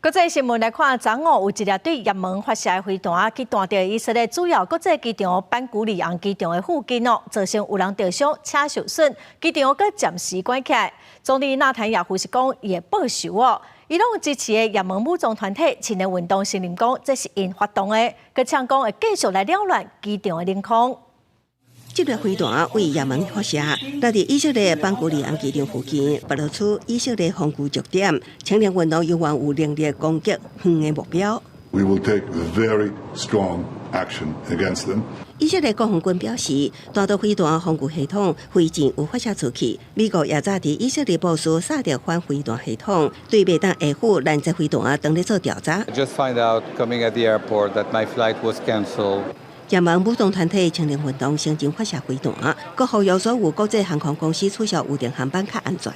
國際新聞來看，昨昏有一粒對也門發射的飛彈去彈著以色列主要國際機場班古里昂機場的附近哦，造成有人著傷、車受損，機場閣暫時關起來。總理納坦雅胡是講，伊會報仇哦。伊朗支持的也門武裝團體青年運動承認講，這是𪜶發動的，閣嗆講會繼續來擾亂機場的領空。這粒飛彈對也門發射，落佇以色列班古里昂機場附近，暴露出以色列防禦弱點。青年運動猶原有能力攻擊遠的目標。 We will take very strong action against them. 以色列國防軍表示，彈道飛彈防禦系統飛箭有發射出去。美國也早佇以色列部署薩德反飛彈系統，對袂當下府攔截飛彈，當咧做調查。 I just find out coming at the airport that my flight was cancelled. 也門武裝團體青年運動承認發射飛彈，閣呼籲所有國際航空公司取消預訂航班較安全。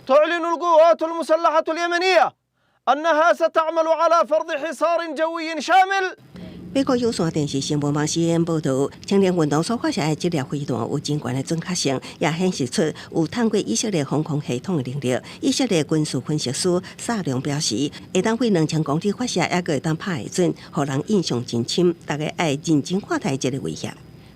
تعلن القوات المسلحة اليمنية أنها ستعمل على فرض حصار جوي شامل。美國有線電視新聞網 CNN 報導，青年運動所發射的這粒飛彈有真懸的準確性，也顯示出有探過以色列防空系統的能力。以色列軍事分析師薩良表示，會當飛2000公里發射，猶閣會當拍會準，予人印象真深。大家愛認真看待這个威脅。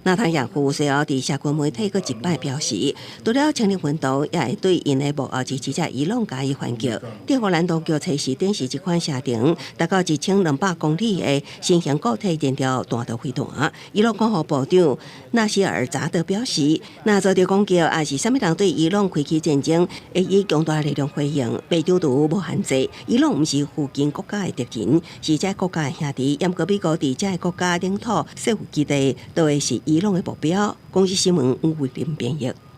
納坦雅胡隨後佇社群媒體閣一擺表示，除了青年運動，也會對𪜶的幕後支持者伊朗加以反擊。德黑蘭當局測試展示這款射程達到1200公里的新型固體燃料彈道飛彈。伊朗國防部長納西爾扎德表示，若遭著攻擊，抑是啥物人對伊朗開啟戰爭，會以強大力量回應，袂中途無限制。伊朗毋是附近國家的敵人，是這國家的兄弟。毋過美國佇這个國家領土設有基地，都會是伊朗的目標。公視新聞吳偉林編譯。